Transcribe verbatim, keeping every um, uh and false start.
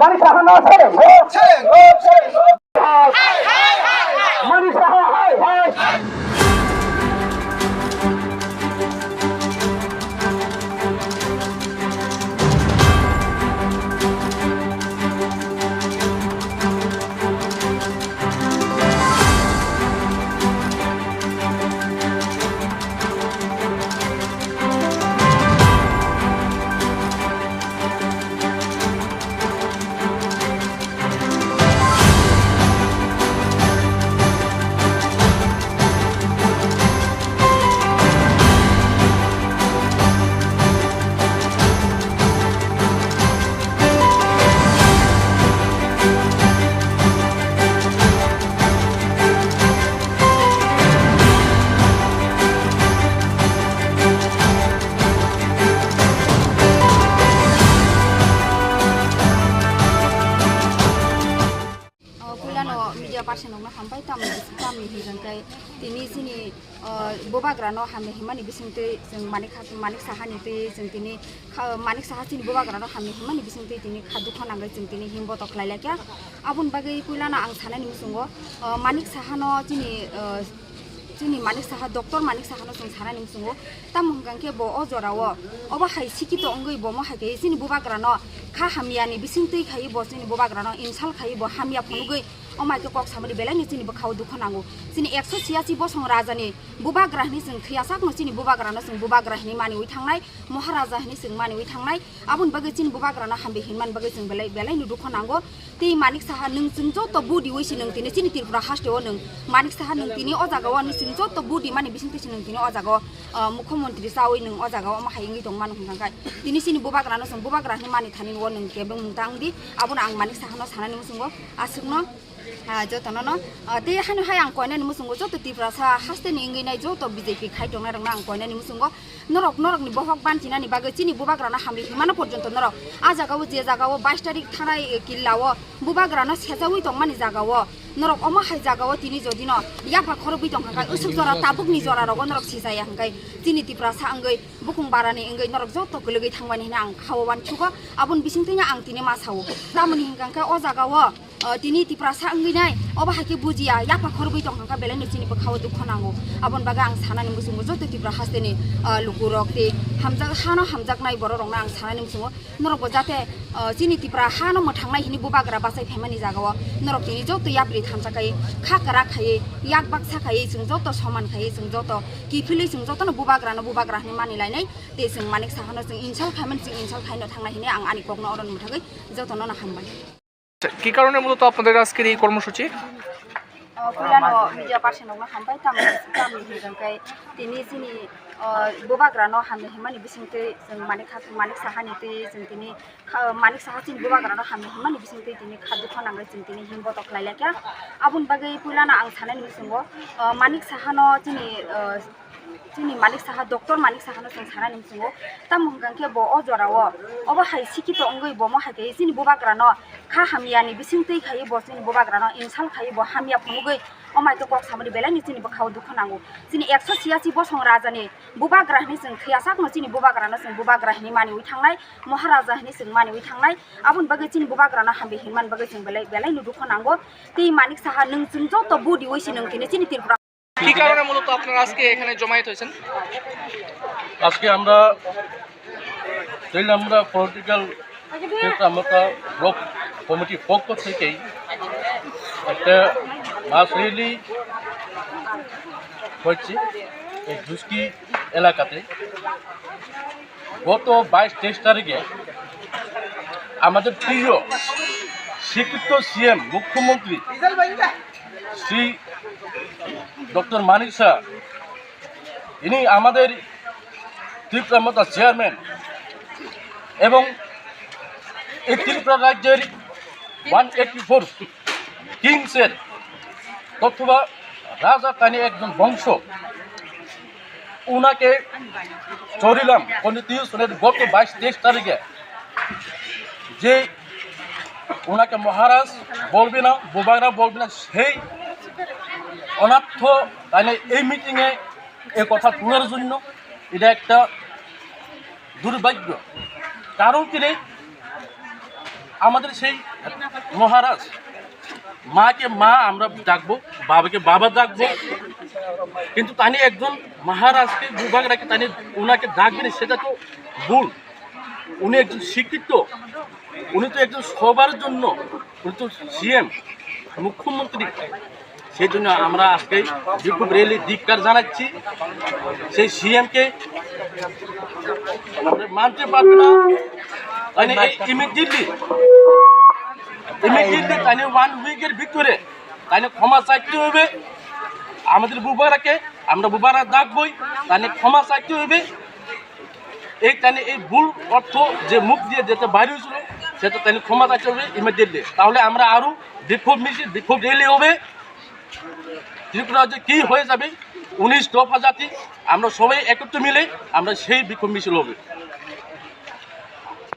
Manik Saha no seleng hok. Seleng hok, seleng hok. Manik Saha hai hai. O puilano media person rokno hambai, tamni, tamni hwnkhai tini chini, o, bubagrano hamya himani bisingtwi chwng Manik Kha-, Manik Sahani twi chwng tini kha-, Manik Saha chini bubagrano hamya himani bisingtwi tini kha dukha nangwi chwng tini himbotok khlai laikha. Aboni bagwi puilano ang sanani muchungo, o, Manik Sahano chini, o, Chini Manik Saha, Doctor Manik Sahano chwng sanani muchungo, tamo hwnkha khe bo o jorao obo hai sikito wngwi bo mo hai khe chini bubagrano kha hamyani bisingtwi khaiwi bo chini bubagrano insult khaiwi bo hamya phunugwi omo hai khe kok samani belaino chini bwkhao dukha nango. Chini ekso chiyasi bosong rajani bubagra hwnwi chwng thwiya sakno chini bubagrano chwng bubagra hwnwi maniwi thangnai, Maharaja hwnwi chwng maniwi thangnai. Aboni bagwi chini bubagrano hambi hinmani bagwi chwng belai, belaino dukha nango. Tei Manik Saha nwng chwng joto budi wi si nwng tini chini Tripura hasteo nwng Manik Saha nwng tini o jagao nwng chwng joto budi mani bisingtwi si nwng tini o jagao, ah, mukhyamantri chawi nwng o jagao omo hai wngwi tongmani hwnkha khe tini chini bubagrano chwng bubagra hwnwi mani thani o nwng kebeng mung tang di. Abono ang Manik Sahano sanani muchungo aswkno, ah, jotono no, ah, tei hano hai ang koinani muchungo joto Tiprasa hasteni wngwi nai joto B J P khai tongnai rokno ang koinani muchungo Norok, norokni bohok banchinani bagwi chini bubagrano hamri himano porjonto norok. A jagao je jagao bais tarik thanai, eh, killao bubagrano sejaui tongmani jagao norok omo hai jagao tini jodino yapha khorobwi tongkha khe usuk jora tabukni jora rogo norok sijaya hwnkhe chini Tiprasa wngwi bukung barani wngwi norok joto kwlwgwi thangmani hwnwi ang khao uansukgo. Aboni bisingtwino ang tini ma sao. Tamoni hwnkha khe o jagao O, tini Tiprasa wngwi nai, obo hai khe bujiya, yapha khorobwi tong kha, belaino chini bwkhao dukha nango. Aboni bagwi ang sanani muchungo joto Tripura hasteni, o, lukurok tei hamjak, hano hamjaknai bororokno ang sanani muchungo, norokbo jate, o, chini Tipra hano mwthangnai hwnwi bubagra bachai phaimani jagao norok tini joto yapri thansa khai, kha kwrak khai, yak baksa khai, chwng joto soman khai, chwng joto kiphilwi chwng jotono bubagrano bubagra hwnwi mani lainai, tei chwng Manik Sahano chwng insult khaimani, chwng insult khaino thangnai hwnwi ang ani kokno oro mwthagwi jotono no hambai. কি কারণে মূলত আপনাদের আজকের এই কর্মসূচি? O, puilano media person rokno hambai, tamni, tamni hwnkhe tini chini, o, bubagrano hamya himani bisingtwi chwng Manik Kha-, Manik Sahani twi chwng tini kha-, Manik Saha chini bubagrano hamya himani bisingtwi tini kha dukha nangwi chwng tini himbotok khlai laikha. Aboni bagwi puilano ang sanani muchungo, o, Manik Sahano chini, o, Chini Manik Saha, Doctor Manik Sahano chwng sanani muchungo. Tamo hwnkha khe bo o jorao obo hai sikito wngwi bo mo hai khe chini bubagrano kha hamyani bisingtwi khaiwi bo chini bubagrano insult khaiwi bo hamya phunugwi omo hai khe kok samani belaino chini bwkhao dukha nango. Chini ekso chiyasi bosong rajani bubagra hwnwi chwng thwiya sakno chini bubagrano chwng bubagra hwnwi maniwi thangnai, Maharaja hwnwi chwng maniwi thangnai. Aboni bagwi chini bubagrano hambi hinmani bagwi chwng belai, belaino dukha nango. Tei Manik Saha nwng chwng joto budi wi si nwng tini chini Tripura কি কারণে মূলত আপনারা আজকে এখানে জমায়েত হয়েছেন? আজকে আমরা তেইলামুড়া পলিটিক্যাল ক্ষেত্রে আমরা ব্লক কমিটির পক্ষ থেকেই একটা মাস র্যালি হচ্ছে এই ধুসকি এলাকাতে। গত বাইশ তেইশ তারিখে আমাদের প্রিয় স্বীকৃত সিএম মুখ্যমন্ত্রী শ্রী ডক্টর মানিক শাহ, ইনি আমাদের ত্রিপুরা মথা চেয়ারম্যান এবং এই ত্রিপুরা রাজ্যের ওয়ান এইটটি ফোর কিংসের অথবা রাজা তানি একজন বংশ, ওনাকে চরিলাম কন্টিনিউশনের গত বাইশ তেইশ তারিখে যে ওনাকে মহারাজ বলবে না, বুবাগরা বলবে না, সেই অনার্থ তাই এই মিটিংয়ে এ কথা তোলার জন্য। এটা একটা দুর্ভাগ্য। কারণ কি রে, আমাদের সেই মহারাজ, মাকে মা আমরা ডাকবো, বাবাকে বাবা ডাকবো, কিন্তু তানি একজন মহারাজকে, বুবাগরাকে তানি, ওনাকে ডাকবেন, সেটা তো ভুল। উনি একজন শিক্ষিত, উনি তো একজন সবার জন্য, উনি তো সিএম, মুখ্যমন্ত্রী। সেই জন্য আমরা আজকে বিক্ষোভ র্যালি ধিক্কার জানাচ্ছি। সেই সিএমকে আমরা মানতে পারবো না। তাই ইমিডিয়েটলি, ইমিডিয়েটলি তাই ওয়ান উইকের ভিতরে তাই ক্ষমা চাইতে হবে। আমাদের বুবারাকে, আমরা বুবারা ডাকবই, তাই ক্ষমা চাইতে হবে। এই তাই এই ভুল অর্থ যে মুখ দিয়ে যেটা বাইরে হয়েছিল, সেটা তাই ক্ষমা চাইতে হবে ইমিডিয়েটলি। তাহলে আমরা আরও বিক্ষোভ মিছিল, বিক্ষোভ র্যালি হবে। ত্রিপুরা রাজ্যে কী হয়ে যাবে, উনিশ দফা জাতি, আমরা সবাই একত্র মিলে আমরা সেই বিক্ষোভ মিছিল হবে।